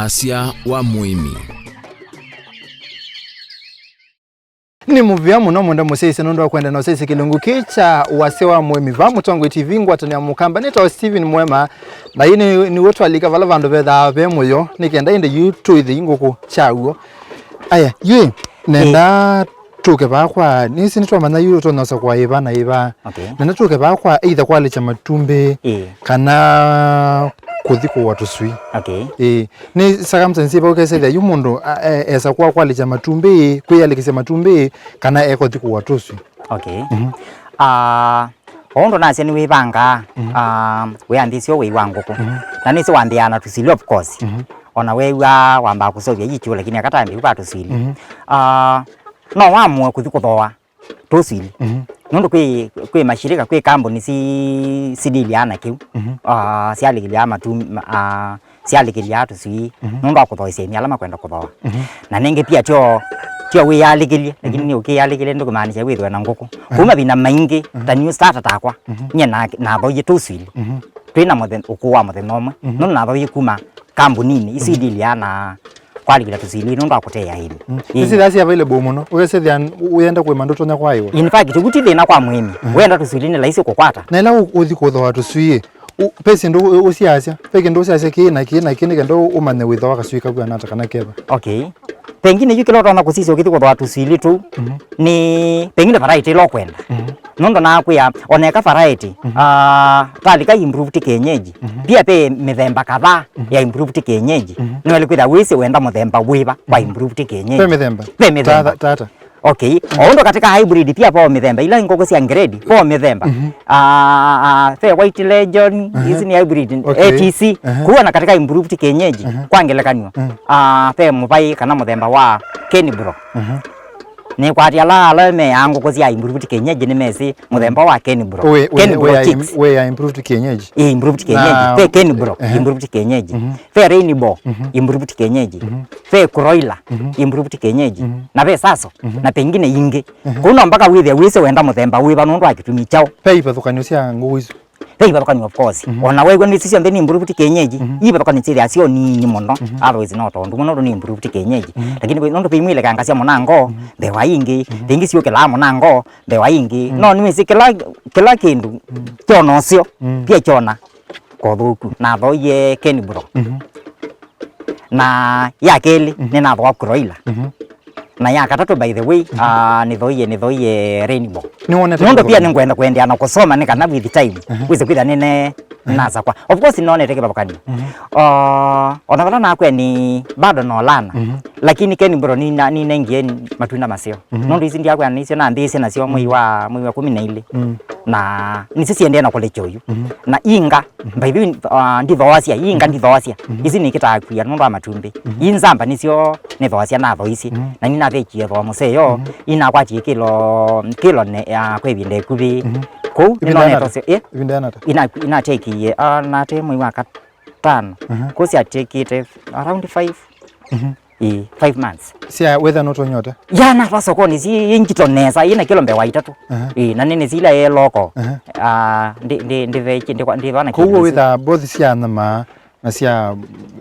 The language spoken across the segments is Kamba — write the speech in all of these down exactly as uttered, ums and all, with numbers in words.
Wasya wa mũĩmi. Nĩ mũvea mũno mwenda mũsyaĩĩsya nũndũ wa kwenda na ũsyaĩĩsya kĩlungu kĩĩ kya Wasya wa Mũĩmi vaa Mũtongoi T V, ngwatanĩo ya Mũkamba. Nĩtawa Steven Mwema, na yu nĩ, nĩw'o twalika vala vandũ vethaa ve mũyo, nĩ kenda ĩndĩ yu tũĩthei ngũkũ kyaw'o. Aya, yu nenda tũke vaa kwa, nĩsĩ nĩtwamanya yu ũtonya ũsakũa ĩva na ĩva. Okay. Nenda tũke vaa kwa either kwalĩkya matumbĩ, ĩĩ, kana kũthi kũũa tũswii. Okay. Ĩĩ. Nĩ circumstance ĩva ũkesethĩa yu mũndũ a- e- esa kwa kwalĩkya matumbĩ, kwĩyalĩkĩsya matumbĩ, kana ekũthi kũũa tũswii? Okay. Mhm. Ah, o ũndũ nasya nĩwĩvangaa, mhm, ah, wĩanthĩsyo wĩi wa ngũkũ. Mhm. Na nĩsĩ wambĩaa na tũswili, of course. Mhm. Ona weew'a wambaa kũseũvya yu kyũũ, lakini akatambĩu va tũswili. Mhm. Ah, no wamũe kũthi kũthooa tũswili. Mhm. Nũndũ kwĩ, kwĩ mashirika, kwĩ kambuni si, sidiliaa na kĩu. Mhm. Ah, syalĩkĩlya matum, ah, syalĩkĩlya tũswii, mhm, nũndũ wa kũthoesya aĩmi ala makwenda kũthooa. Mhm. Na nĩngĩ pia tyo, tyo wĩyalĩkĩlye, lakini, mhm, nĩ ũkĩyalĩkĩlye ndũkũmaanisya wĩthwe na ngũkũ. Mhm. Kuma vina maingĩ, mhm, ta niũ starter takwa, mhm, nyie na, nathoie tũswili. Mhm. Twĩ na mũthe-, ũkũũ wa mũthenya ũmwe. Mhm. Nũndũ nathoie kuma kambuninĩ isu, mhm, idiliaa na kwalĩkĩlya tũswili nũndũ wa kũteea aĩmi. Mm. Ĩĩ. Nĩsyĩthĩaa syĩ available mũno. Ũkesethĩa ũyenda kũĩma ndũtonya kwaĩwa. In fact, ũu ti thĩna kwa mũĩmi. Mhm. Wenda tũswili nĩ laisi kũkwata. Na ĩla ũ- ũthi kũthooa tũswii, ũ- ve syĩndũ ũ- ũsiasya, ve kĩndũ ũsiasya kĩĩ na kĩĩ na kĩĩ nĩ kenda ũ- ũmanye wĩthooa kaswii kakw'ana ata kana keva. Okay. Pengine yu kĩla ũtonya kũsisya ũkĩthi kũthooa tũswili tũu, mhm, nĩ pengine variety ĩla ũkwenda. Mhm. Nũndũ nakwĩa, oneka variety, mhm, ah, talika improved kienyeji. Mhm. Pia ve mĩthemba kadhaa, mhm, ya improved kienyeji. Mhm. Nĩwaĩle kwĩthĩa wĩsĩ wenda mũthemba wĩva wa, mhm, improved kienyeji. Ve mĩthemba? Ve mĩthemba. Tata, tata. Okay. Mhm. O ũndũ katika hybrid pia vo mĩthemba. Ila ngũkũ sya grade, vo mĩthemba. Mhm. Ah, ah, ve White Legion, mhm, ici nĩ hybrid, okay, A T C. Mhm. Kũu ona katika improved kienyeji, mhm, kwa ngelekany'o. Mhm. Ah, ve mũvaĩ kana mũthemba wa Kenbro. Mhm. Nĩkwatĩ ala, ala meaa ngũkũ sya improved kienyeji nĩmesĩ mũthemba wa Kenbro. Wĩ, wĩ, Kenbro wĩ ya chicks. Im- wĩ ya improved kienyeji. Ĩ, improved kienyeji. Na- Ve Kenbro, ehe, improved kienyeji. Mhm. Ve Rainbow, mhm, improved kienyeji. Mhm. Ve Kuroila, mhm, improved kienyeji. Mhm. Na ve Saso, mhm, na pengine ingĩ. Mhm. Kũu no mpaka wĩthĩe wĩsĩ wenda mũthemba wĩva nũndũ wa kĩtumi kyaũ. Ve ivathũkany'o sya ngũkũ isu. Ve ivathũkany'o, of course. Mhm. Ona weew'a nĩsĩ syonthe nĩ improved kienyeji, mhm, ivathũkany'o syĩthĩaa syĩ o nini mũno, mhm, otherwise no tondũ mũno nĩ improved kienyeji. Mhm. Lakini ve- nũndũ ve imwe ilekangasya mũnango, mhm, mbewa ingĩ, mhm, ve ingĩ syũkĩlaa mũnango, mbewa ingĩ. Mhm. No nĩwĩsĩ kĩla, kĩla kĩndũ, mhm, kyona ũseo, mhm, pia kyona kothũku. Nathoie Kenbro. Mhm. Na ya kelĩ, mhm, nĩnathooa Kuroila. Mhm. Na ya katatũ, by the way, mhm, ah, nĩthoie, nĩthoie Rainbow. Nĩwonete nũndũ pia kĩvathũkany'o? Nĩngwenda kũendeea na kũsoma nĩ kana with time, mhm, wĩse kwĩtha nĩne, mhm, nasakwa. Of course, nĩnonete kĩvathũkany'o. Mhm. Ah, ona vala nakwĩa nĩ bado nolana, mhm, lakini Kenbro nina- ninengie matunda maseo. Mhm. Nũndũ ici ndiakwĩa nĩsyo nambĩĩsye nasyo mwei wa, mwei wa kũmi na ilĩ. Mm. Na nĩsyo siendee na kũlekya ũyu. Mhm. Na inga, mhm, by the way, uh, ndithoasya, inga, mhm, ndithoasya. Mhm. Ici nĩkĩtaa kwia nũndũ wa matumbĩ. Mhm. Ii nzamba nĩsyo nĩthoasya nathoisye. Mhm. Na ninathekie thooa mũseo, mhm, inakwatie kĩlo, kĩlo ne- ya kwa ĩvinda ĩkuvĩ. Mhm. Kũu ĩvinda nĩnonete yanata? Ũseo, ĩ? Ĩvinda yanata? Ina- inatekie, uh, nate mwei wa katano. Mhm. Kũu syatekĩte around five. Mhm. Ĩĩ, five months. Sya wetha nũtonya ũte? Ya, natwa sokoni, si ngito nesa, ina kĩlo mbewa itatũ. Aha. Ĩĩ, na nene sila ye loko. Aha. Ah, ndi- ndi- ndivechi- ndikwa- ndivana. Kwoou kĩndũ wĩthaa both sya nyama na sya,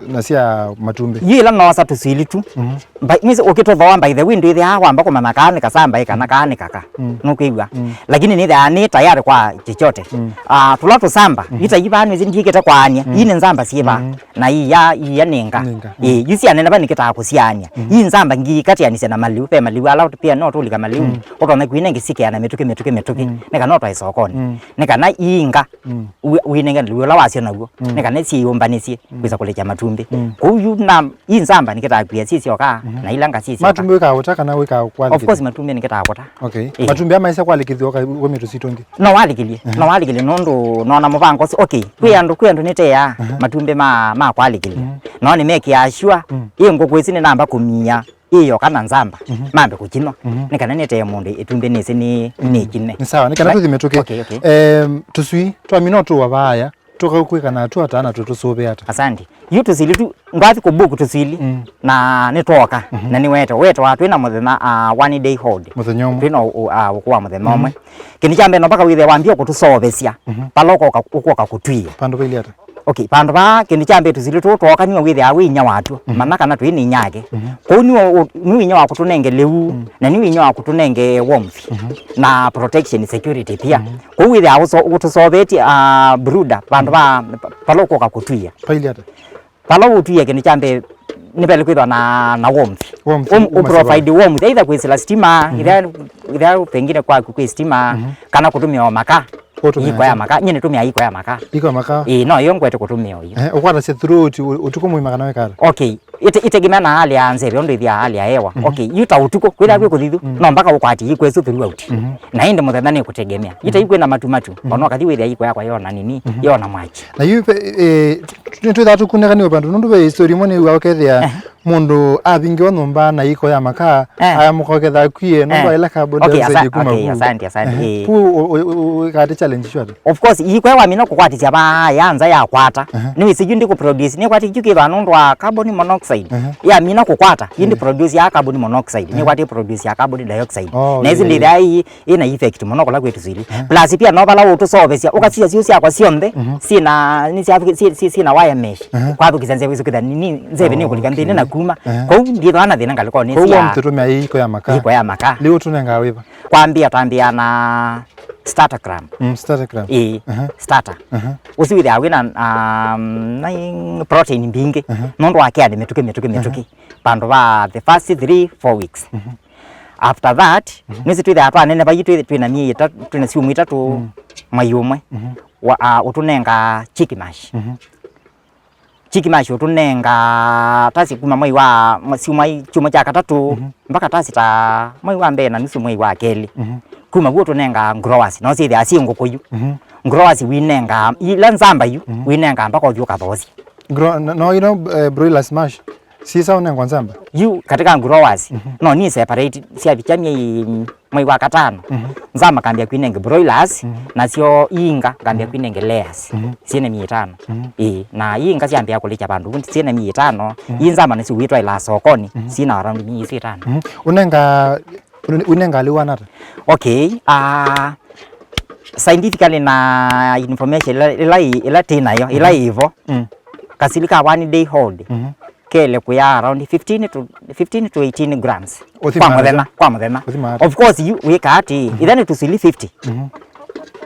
na sya matumbĩ? Yu ila noosa tũswili tu. Mhm. By- mwĩsĩ ũkĩtũthooa, by the way, ndwĩthĩaa wamba kũmanya kaa nĩ kasamba ĩ kana kaa nĩ kaka. Mm. Nũkwĩw'a? Mm. Lakini nĩthĩaa nĩ tayari kwa chochote. Mm. Ah, tũla tũsamba, mhm, ita ivaa nĩsĩ ndiĩkĩte kwaany'a. Mm. Ii nĩ nzamba syĩva. Mm. Na iia, iia nĩ nga. Nĩ nga. Ĩĩ, yu syaneneva nĩkĩtaa kũsyaany'a. Mm. Ii nzamba ngĩikatĩanĩsya na maliu, ve maliu ala pia no tũlika maliunĩ. Mm. Ũtonya kwinenga sikeana mĩtũkĩ, mĩtũkĩ, mĩtũkĩ. Mm. Nĩ kana ũtwae sokonĩ. Mm. Nĩ kana ii nga, mm, wi- winenge liu ũla wasyo naw'o. Mm. Nĩ kana syĩyũmbanĩsye, mm, kwĩsa kũlekya matumbĩ. Mm. Kwoou yu na ii nzamba nĩkĩtaa kwia syĩsyoka, mhm, na ila nga syĩsyoka. Matumbĩ wĩkaa ũta kana wĩkaa kwalĩkĩthya? Of course, matumbĩ nĩkĩtaa kũta. Okay. Ĩĩ. Matumbĩ amaisya kwalĩkĩthw'a kwa mĩtũsitũ ĩngĩ? No walĩkĩlye, mhm, no walĩkĩlye nũndũ nona mũvango ũsu. Okay, kwĩ, mhm, andũ, kwĩ andũ nĩteaa, mhm, matumbĩ ma, ma kwalĩkĩlya. Mhm. No nĩmekĩaa sure, mhm, ĩ ngũkũ ĩsi nĩnamba kũmia ĩ yoka na nzamba, mhm, mambe kũkinwa. Mhm. Nĩ kana nĩtee mũndũ ĩtumbĩ nĩsĩ nĩ, mhm, nĩkine. Nĩ sawa, nĩ kana tũthi mĩtũkĩ. Okay, okay. Em, tũswii twamina ũtũa vaaya, tũkakwĩka na atũ atana tũtũsũvĩe ata? Asante. Yu tũswili tu, ngwathi kũbook tũswili, mm, na nĩtwoka, mhm, na nĩwete. Wetawa twĩ na mũthenya, ah, one day hold. Mũthenya ũmwe. Twĩ na ũ- ũ- ah, ũkũ wa mũthenya, mhm, ũmwe. Kĩndũ kya mbee no mpaka wĩthĩe wambia kũtũsovesya, mhm, pala ũkoka, ũkoka kũtwia. Pandũ vailye ata? Okay, vandũ vaa, kĩndũ kya mbee tũsilĩ tũũ twooka nĩwe wĩthĩawa wĩ inya watw'o, mhm, mana kana twĩ nĩ inyake. Mhm. Kwoou nĩwe ũ-, nĩ inya wa kũtũnenge lĩu, mm, na nĩ inya wa kũtũnenge warmth, mhm, na protection, security pia. Mhm. Kwoou wĩthĩawa ũso-, ũtũsovetye, ah, brooder, vandũ va, vala ũkũka kũtwia. Paili ata? Vala ũtwia, kĩndũ kya mbee nĩvaĩle kwĩthwa na, na warmth. Warmth, um, ũmasya ũprovide warmth, either kwĩsĩla stima, mhm, ĩla, ĩla pengine kwaku kwĩ stima, mhm, kana kũtũmĩa o makaa. Ũtũmĩa iko ya ata? Makaa. Nyie nĩtũmĩaa iko ya makaa. Iko ya makaa? Ĩĩ, no yo ngwete kũtũmĩa oyu. Eh, ũkwatasya throughout ũ-, ũtukũ mũima kana wĩkata? Okay. Ite-, itegemea na hali ya nzeve, ũndũ ĩthĩaa hali ya hewa. Mhm. Okay, yu ta ũtukũ, kwĩthĩaa kwĩ kũthithu, mhm, no mpaka ũkwatie iko ĩsu throughout. Mhm. Na ĩndĩ mũthenya nĩkũtegemea. Yu ta, mhm, yu kwĩna matu matu, mhm, ona ũkathi wĩthĩa iko yakwa yona nini, mhm, yona mwaki. Na yu ve-, eh, tu-, tu-, nĩtwĩthaa tũkunĩkanĩwe vandũ, nũndũ ve story ĩmwe nĩw'aa ũkethĩa, ehe, mũndũ avingĩwa nyũmba na iko ya makaa, eh, ayamũka ũketha akwie, nũndũ, eh, aĩla carbon, okay, dioxide asa-, kuma okay, vu. Asante, asante, ehe, eh. Vu ũ-, ũ-, ũ-, wĩkaa ata challenge ĩsu ata? Of course, iko ĩyo wamina kũkwatĩsya vaa ya nza yakwata. Ehe. Nĩwĩsĩ yu ndĩkũ produce, nĩkwatĩ yu kĩthwa nũndũ wa carbon monoxide. Ehe. Yamina kũkwata, yu ndĩ, ehe, produce ya carbon monoxide, ehe, nĩkwatĩ produce ya carbon dioxide. Oh, na ĩsu, yeah, ndĩthĩa ĩĩ, ĩna effect mũno kũla kwĩ tũsili. Ehe. Plus pia no vala ũtũsovesya, ũkasisya syũ syakwa syonthe, mhm, syĩna, nĩ sya, syĩ-, syĩ-, syĩna wire mesh. Ehe. Kwathũkĩsya nzeve ĩsu kĩtha nini, nzeve nĩ kũlika nthĩnĩ na kuma. Ehe. Kwoou ndĩthwa na thĩna ngalĩkonĩ. Kwoou sya mtũtũmĩa iko ya makaa. Iko ya makaa. Lĩu ũtũnengaa wĩva? Kwambĩa twambĩa na starter gram. Mm, starter gram. Ĩĩ, ehe, starter. Ehe. Ũsu wĩthĩawa wĩna, um, na protein mbingĩ. Ehe. Nũndũ wa kĩani mĩtũkĩ, mĩtũkĩ, ehe, mĩtũkĩ. Vandũ va the first three, four weeks. Mhm. After that, mhm, nĩsĩ twĩthĩawa twaneneva yu twĩ-, twĩna myei ĩtatũ, twĩna syumwa itatũ, mm, mwai ũmwe. Mhm. Wa, ah, ũtũnenga chick mash. Mhm. Chick mash ũtũnenga tasi kuma mwai wa, mwa-, syumwa i-, kyumwa kya katatũ, mhm, mpaka tasi ta mwai wa mbee na nusu mwai wa kelĩ. Mhm. Kuma vu ũtũnenga growers, no syĩthĩawa syĩ ngũkũ yu. Mhm. Growers winenga, ila nzamba yu, mhm, winenga mpaka ũthiĩ ũkathoosye. Gro-, no, no, you know, eh, broilers mash. Sisa ũnengwa nzamba? Yu katika growers, mhm, no ni separate, syavikya myei, mwei wa katano. Mhm. Nzamba kambia kwinenge broilers, mhm, nasyo iinga ngambia, mhm, kwinenge layers. Mhm. Syĩna myei ĩtano. Mhm. Ĩĩ, na iinga syambia kũlikya vandũ vu syĩna myei ĩtano. Mhm. Ii nzamba nĩsyo wĩtwaĩlaa sokoni, mhm, syĩna around myei isu ĩtano. Mhm. Ũnenga, ũne-, ũnenga lĩu anata? Okay, ah, scientifically na information ĩla, ĩla ĩ-, ĩla twĩ nayo, ĩla, mhm, ĩvo. Mm. Kasili ka one day old, mhm, kele kuya around fifteen to, fifteen to eighteen grams. Ũthima kwa mũthenya, kwa mũthenya. Ũthima ata? Of course, yu wĩka ati, mhm, ĩtha nĩ tũsili fifty. Mhm.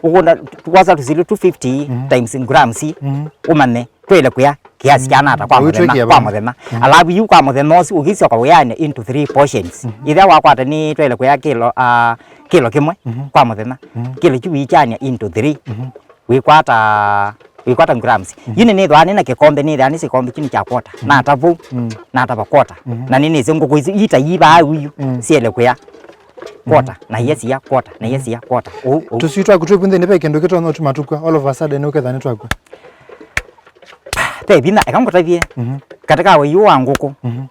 Ũkũnda, wasa tũsili two fifty, mhm, times grams, mhm, ũmanye twele kuya kiasi kya nata kwa, mhm, mũthenya, kwa mũthenya. Mhm. Alafu yu kwa mũthenya ũsu ũkĩsyoka wĩyane into three portions. Mhm. Ĩtha wakwata nĩ twele kuya kilo, ah, kilo kĩmwe, mhm, kwa mũthenya. Mhm. Kilo kyu wĩkyania into three. Mhm. Wĩkwata, wĩkwata grams. Mhm. Yu nĩnĩthwaa nĩna kĩkombe, nĩthĩaa nĩ kĩkombe kyu nĩ kya quarter. Mhm. Natava, mm, natava quarter. Mhm. Na nĩnĩsĩ ngũkũ isu ita yivaa uyu, mm, syele kuya quarter, mm, na iya siya quarter, na iya siya quarter. Ũu, ũu. Tũsui twaku twĩ vu nthĩnĩ ve kĩndũ kĩtonya ũtuma tũkw'a, all of a sudden ũketha nĩ twakwa. Ve vinya, eka ngũtavye. Mhm. Katika wĩi ũũ wa ngũkũ, mhm,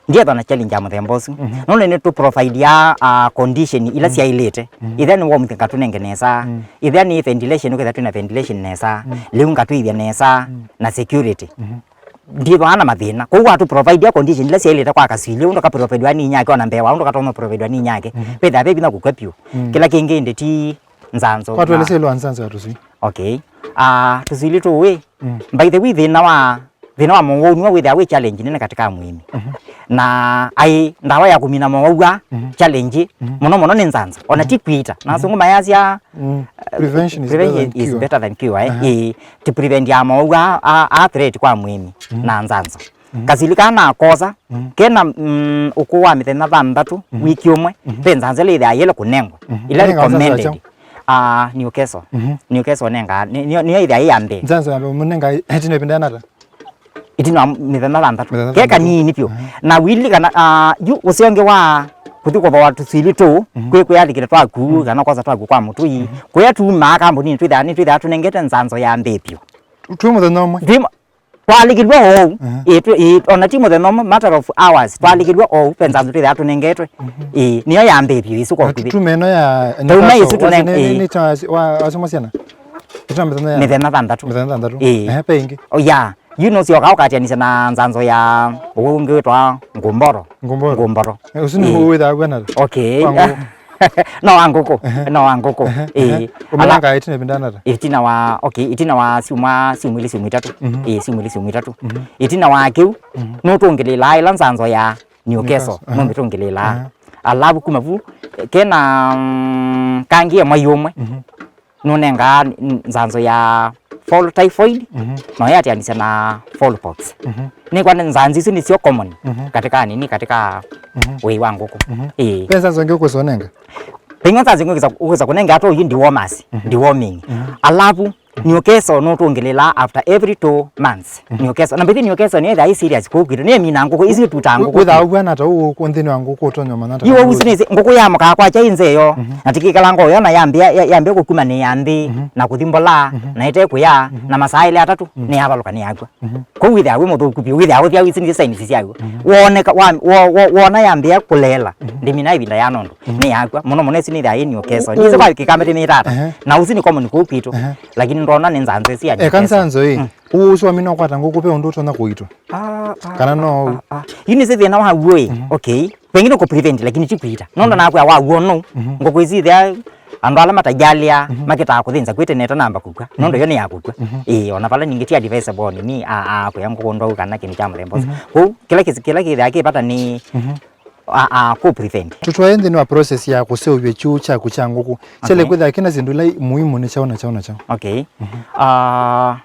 ndiethwa na challenge ya mũthemba ũsu. Mhm. Nũndũ nĩ tũ provide ya, ah, condition ila, mm, syaĩlĩte. Mm. Ĩthĩa nĩ warmth ngatũnenge nesa. Mm. Ĩthĩa nĩ ventilation, ũketha twĩna ventilation nesa. Mm. Lĩu ngatũĩthya nesa. Mm. Na security. Mhm. Ndithwaa na mathĩna. Kwoou watũ provide ya condition ila syaĩlĩte kwa kasili, ũndũ ka provide wa ninyake, ona mbee wa ũndũ katonya provide wa ninyake. Mhm. Vetha ve vinya kũkw'a piũ. Mm. Kĩla kĩngĩ ĩndĩ ti nzanzo. Kwa tueleze ilo nzanzo ya tũsui. Okay. Ah, tũsui tũĩ. Mm. By the way, thĩna wa, thĩna wa mũwau nĩwe wĩthĩawa wĩ challenge nene katika mũĩmi. Mhm. Na ai ndawa ya kũmina mũwau wa, mhm, challenge, mhm, mũno mũno nĩ nzanzo. Ona, mhm, ti kwita. Na, mhm, asungu mayasya, mm, eh, prevention is better than cure. Prevention is better than cure, eh. Aha. Eh, ti prevent ya mũwau a, a, a threat kwa mũĩmi, mhm, na nzanzo. Mhm. Kasili kaa nakosa, mhm, kena, mm, ũkũũ wa mĩthenya thanthatũ, mhm, wiki ũmwe, mhm, ve nzanzo ĩla ĩthĩawa yĩle kũnengwa. Mhm. Ĩla recommended. Ah, Newcastle. Mhm. Newcastle nenga, nĩ, nĩ, nĩyo ĩthĩawa yĩ ya mbee. Nzanzo ya mbee mũnenga ĩtina ĩvinda yanata? Ĩtina wa mĩthenya thanthatũ. Mĩthenya thanthatũ. Ke kanini vyũ. Mhm. Na wili kana, ah, yu ũseo ũngĩ wa kũthi kũthooa tũsili tũũ, mhm, kwĩ kwĩalikĩla twaku, mhm, kana kosa twaku kwa mũtũi. Mhm. Kũya tumaa kambunini twĩthĩawa, nĩtwĩthĩawa tũnengete nzanzo ya mbee vyũ. Twĩ mũthenya ũmwe? Twĩ mũ-, Twaalikilw'e oou. Mhm. Ĩĩ, twĩ-, ĩĩ, ona ti mũthenya ũmwe, matter of hours, twaalikilw'e oou, ve nzanzo twĩthĩawa tũnengetwe. Mhm. Ĩĩ, nĩyo ya mbee vyũ ĩsu kwa ũkuvĩ. Tuma ĩno ya, tuma ĩsu tũneng-, ĩĩ. Nĩ, nĩ, nĩ ta wa, wa, wasoma syana? Nĩ ta mĩthenya ya? Mĩthenya thanthatũ. Mĩthenya thanthatũ. Ĩĩ. Ehe, ve ĩngĩ. Oh, yeah. Yu nũsyoka ũkatianisya na nzanzo ya ũwau ũngĩ wĩtwa ngumboro. Ngumboro. Ngumboro. Eh, ũsu nĩ, ĩĩ, wĩthagw'a na? Okay. Kwa ngũ-, No wa ngũkũ. Ehe. No wa ngũkũ. Ehe, ĩĩ. Ehe. Ũmĩnangaa ĩtina ĩvinda yĩana ata? Ĩtina wa, okay, ĩtina wa syumwa, syumwa ilĩ, syumwa itatũ. Mhm. Ĩĩ, syumwa ilĩ, syumwa itatũ. Mhm. Ĩtina wa kĩu, mhm, nũtũngĩlĩĩlaa ĩla nzanzo ya Newcastle, Newcastle, aha, nũmĩtũngĩlĩĩlaa. Aha. Alavu kuma vu, kena, mm, kangĩ e mwai ũmwe, mhm, nũnengaa n-, nzanzo ya fall typhoid, mhm, na ũyatianĩsya na fowl pox. Mhm. Nĩkw'a nĩ nzanzo isu nĩsyo common, mhm, katika nini, katika, mhm, wĩi wa ngũkũ. Mhm. Ĩĩ. Ve nzanzo ĩngĩ ũkwĩsa ũnenga? Pengine nzanzo ĩngĩ ũkwĩsa, ũkwĩsa kũnenga ata ũyu dewormers, mhm, deworming. Mhm. Alavu, Newcastle nũtũngĩlĩĩlaa after every two months. Mhm. Newcastle. Na mbĩthĩ Newcastle nĩyo ĩthaa ĩ serious kũu kwitũ. Nĩmina ngũkũ, isu ĩtutaa ngũkũ. Wĩthaa ũvw'ana ata ũu kũ nthĩnĩ wa ngũkũ ũtonya ũmanya ata. Iwe ũsu nĩsĩ, ngũkũ yamũkaa kwakya ĩ nzeo. Mhm. Na tikĩkala ngoo yona yambĩa, ya-, yambĩa kũkumanĩĩa nthĩ, mhm, na kũthi mbolaa, mhm, na ĩte kũya, mhm, na masaa elĩ atatũ, mhm, nĩyavalũka nĩyakw'a. Mhm. Kwoou wĩthĩawa wĩ mũthũku vyũ, wĩthĩawa ũthya wĩsĩ nĩ signs syayo. Mhm. Wooneka, wa-, wo-, wo-, wona yambĩa kũleela, mhm, ndĩmina ĩvinda ya nũndũ. Mhm. Nĩyakw'a, mũno mũno ĩsu nĩthĩawa yĩ Newcastle. Ũ-, ũ-, nĩsĩ kwa kĩkambĩte mĩtata. Ehe. Na ũsu nĩ common kũu kwitũ. Ehe. Lakini ndona nĩ nzanzo ĩsu ya Newcastle. Eka nzanzo ĩ, mm, ũũ ũsu wamina ũkwata ngũkũ ve ũndũ ũtonya kũitwa? Ah, ah, kana no, ah, ah, ah. Yu nĩsĩ thĩna wa w'o ĩ. Mhm. Okay. Pengine kũ prevent, lakini ti kwita. Nũndũ nakwĩa wa w'o no, mhm, ngũkũ isu ithĩa andũ ala matajalĩa, mhm, makĩtaa kũthĩnza kwĩ tene ĩtanamba kũkw'a. Nũndũ, mhm, yo nĩ ya kũkw'a. Mhm. Ĩĩ, ona vala ningĩ ti advisable nini, a, a, kũya ngũkũ ndwau kana kĩndũ kya mũthemba ũsu. Mhm. Kwoou, kĩla kĩsi-, kĩla kĩthĩa kĩ vata nĩ, mhm, a, a, kũ prevent. Tũtwae nthĩnĩ wa process ya kũseũvya kyũũ kyaku kya ngũkũ. Kyele, okay, kwĩthĩa kĩna syĩndũ ila muhimu nĩ kyaũ na kyaũ na kyaũ? Okay. Mhm. Ah,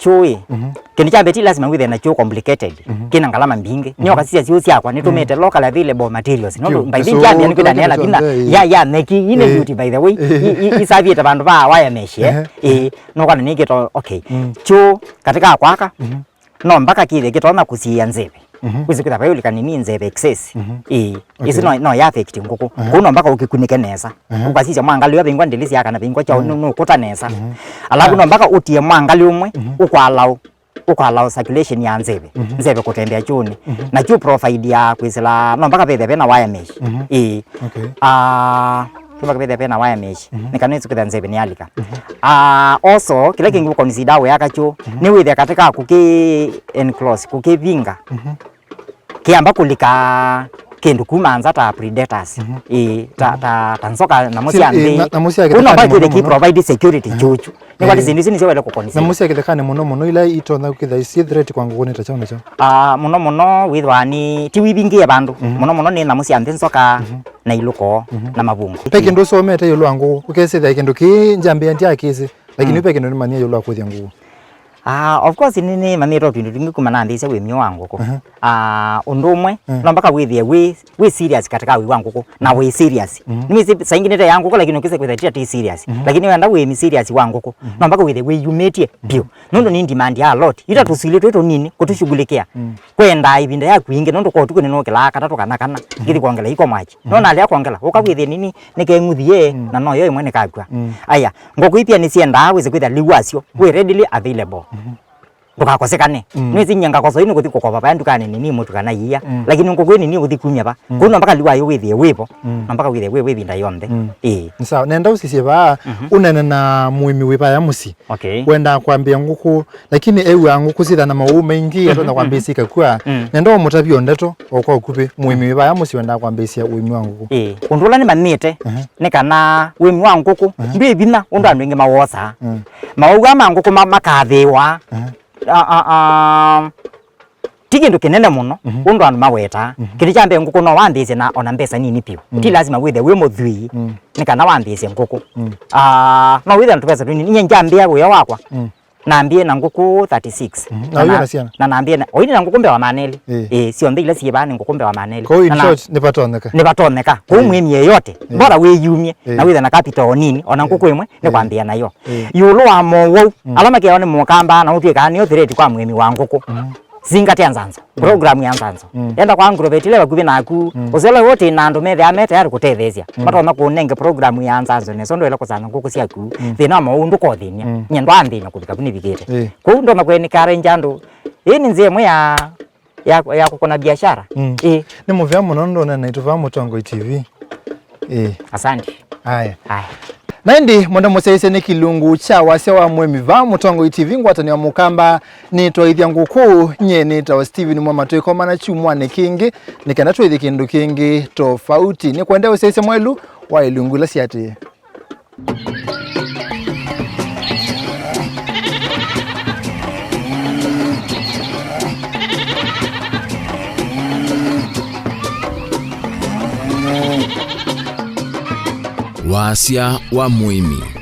kyũĩ. Mhm. Kĩndũ kya mbee ti lasima wĩthĩe na kyũũ complicated, mhm, kĩna ngalama mbingĩ. Mhm. Nĩoka sisya syũũ syakwa, nĩtũmĩte, mhm, local available materials. Nũndũ, by the way, ndyambĩa nĩ kwĩthĩa nĩ ya, lakini ya, ya meki, ĩ nĩ beauty, by the way. Ĩ, ĩ, ĩ, ĩsaviĩte vandũ va wire mesh, eh? Ehe. Ĩ, nũkana nĩkĩto, okay. Mm. Kyũũ katika kwaka, mhm, no mpaka kĩthĩe kĩtonya kũsiĩa nzeve. Mhm. Wĩsĩ kwĩthĩa vai ũlikani nĩ nzeve excess. Mhm. Ĩĩ. Okay. Ĩsu no, no ya affect ngũkũ. Aha. Kũu no mpaka ũkĩkunĩke nesa. Aha. Ũkasisya mwangalĩ ũyũ vingwa ndĩlĩ sya kana vingwa kyaũ, aha, nũ-, nũkũta nesa. Mhm. Alafu, aha, no mpaka ũtie mwangalĩ ũmwe, mhm, ũkwalaũ, ũkwalaũ circulation ya nzeve. Mhm. Nzeve kũtembea kyũnĩ. Mhm. Na kyu provide ya kwĩsĩla, no mpaka vethĩa vena wire mesh. Mhm. Ĩĩ. Okay. Ah, Tũmba kĩvĩthĩa vena wire mesh, mhm, nĩ kana ĩsu kwĩthĩa nzeve nĩyalika. Mhm. Ah, also, kĩla kĩngĩ ũkonsider wĩaka kyũũ, mhm, nĩ wĩthĩa katĩ ka kũkĩ enclose, kũkĩvinga. Mhm. Kĩamba kũlika kĩndũ kuma nza ta predators. Mhm. Ĩĩ, ta, mhm, ta, ta nzoka, nyamũ sya nthĩ. Ĩĩ, na, nyamũ sya kĩthekanĩ mũno mũno. Kũu no mpaka kĩthĩe kĩ provide security, eh, kyũũ kyu. Nĩ kwati, eh, syĩndũ isu nĩsyo waĩle kũkonsider. Nyamũ sya kĩthekanĩ mũno mũno, ila itonya kwĩthĩa syĩ threat kwa ngũkũ nĩ ta kyaũ na kyaũ? Ah, mũno mũno wĩthĩwa nĩ, ti wĩvingĩe vandũ. Mhm. Mũno mũno nĩ nyamũ sya nthĩ, nzoka, mhm, na ilũko, mhm, na mavungu. Ve kĩndũ ũsomete ĩũlũ wa ngũkũ, ũkesĩthĩa kĩndũ kĩĩ njambĩa ndyakĩsĩ, lakini, mm, ve kĩndũ nĩmanyie ĩũlũ wa kũthya ngũkũ? Ah, of course, nĩ, nĩmanyĩte o twĩndũ twingĩ kuma nambĩĩsya wĩmi wa ngũkũ. Mhm. Ah, ũndũ ũmwe, mm, no mpaka wĩthĩe wĩ, wĩ serious katika wĩi wa ngũkũ, na wĩ serious. Mhm. Nĩwĩsĩ saa ingĩ nĩte ya ngũkũ, lakini ũkĩsĩ kwĩthĩa ti serious. Mhm. Lakini wenda wĩmi serious wa ngũkũ, mhm, no mpaka wĩthĩe wĩyumĩtye, mhm, vyũ. Nũndũ nĩ demand ya a lot. Ita, mm, tũsilĩ twĩ tũnini, kũtũshughulikia. Mm. Kwendaa ĩvinda yaku ĩngĩ, nũndũ kwa ũtukũ nĩnũkĩlaa katatũ kana kana, mhm, ngĩthi kwongela iko mwachi. Mhm. No nalea kwongela, ũka wĩthĩe nini, nĩkeng'uthie, mm, na noyo ĩmwe nĩkakw'a. Mm. Aya, ngũkũ ipya nĩsyendaa wĩsĩ kwĩthĩa lĩu wasyo, mm, wĩ readily available. Mhm. Ndũkakosekane. Mm. Nĩwĩsĩ nyie ngakosa ĩno kũthi kũkova vaya ndukanĩ nini mũtu kana iia. Mm. Lakini ngũkũ ĩnini ũthi kumya va. Mm. Kũu no mpaka lĩu wayo wĩthĩe wĩvo. Mm. No mpaka wĩthĩe wĩvo ĩvinda yonthe. Mm. Ĩĩ. Nĩ sawa. Nenda ũsisye vaa, mhm, ũnene na mũĩmi wĩ vaya mũsyĩ. Okay. Wendaa kwambĩa ngũkũ, lakini ew'aa ngũkũ syĩthaa na maũũ maingĩ, mhm, atonya kwambĩĩsya ikakw'a. Mm. Nenda ũmũtavye o ndeto, o kwa ũkuvĩ, mũĩmi wĩ vaya mũsyĩ wendaa kwambĩĩsya ũĩmi wa ngũkũ. Ĩĩ. Ũndũ ũla nĩmanyĩte, mhm, nĩ kana ũĩmi wa ngũkũ, mhm, ndwĩ vinya ũndũ andũ aingĩ mawosaa. Mm. Maũũ aa ma ngũkũ ma-, makathĩĩwa. Mhm. A, a, a, ti kĩndũ kĩnene mũno, mhm, ũndũ andũ mawetaa. Mhm. Kĩndũ kya mbee, ngũkũ no wambĩĩsye na ona mbesa nini vyũ. Mhm. Ti lasima wĩthĩe wĩ mũthwii, mm, nĩ kana wambĩĩsye ngũkũ. Mm. Ah, no wĩthĩe na tũvesa tũnini. Nyie ngyambĩĩa wĩa wakwa, mm, nambĩĩe na ngũkũ thirty-six. Mhm. Na na, ũyũ na syana? Na nambĩĩe na, oini na ngũkũ mbee wa maana elĩ. Ĩĩ. Ĩĩ, syonthe ila syĩ vaa nĩ ngũkũ mbee wa maana elĩ. Kwoou, in short, nĩvatonyeka? Nĩvatonyeka. Kwoou, ĩĩ, mwĩmie yote, ĩĩ, bora wĩyumye, ĩĩ, na wĩthĩe na capital o nini, ona, ĩĩ, ngũkũ ĩmwe nĩ, ĩĩ, kwambĩĩa nayo. Ĩĩ. Ĩũlũ wa mowau, mm, ala makeawa nĩ mũkamba na ũtw'ĩkaa nĩyo threat kwa mũĩmi wa ngũkũ. Mm. Zingatia nzanzo. Mm. Program ya nzanzo. Mm. Enda kwa agrovet ĩla vakuvĩ naku. Mm. Ũseo ũla wĩ ũtĩ na andũ methĩawa me tayari kũtetheesya. Mm. Matonya kũnenge program ya nzanzo nesa ũndũ ũyĩle kũsanga ngũkũ syaku. Mm. Thĩna wa mowau ndũkothĩny'a. Mm. Nyie ndwanthĩny'a kũvika vu nĩvikĩte. Ĩĩ. Kwoou ndona kũ encourage andũ. Ĩĩ nĩ nzĩa ĩmwe ya ya, ya kũkũna biashara. Mm. Ĩĩ. Nĩ mũvea mũno nũndũ ũneena naitũ vaa Mũtongoi T V. Ĩĩ. Asante. Aya. Aya. Na ĩndĩ mwenda mũsyaĩĩsye nĩ kĩlungu kya wasya wa mũĩmi vaa Mũtongoi T V ngwatanĩo ya Mũkamba. Nĩtwaĩthya ngũkũ, nyie nĩtawa Steven Mwema, twĩkomana kyumwanĩ kĩngĩ nĩ kana twĩthye kĩndũ kĩngĩ tofauti. Nĩkwenda ũsyaĩĩsye mwelu wa ilungu ila siatĩĩe. Wasya wa mũĩmi.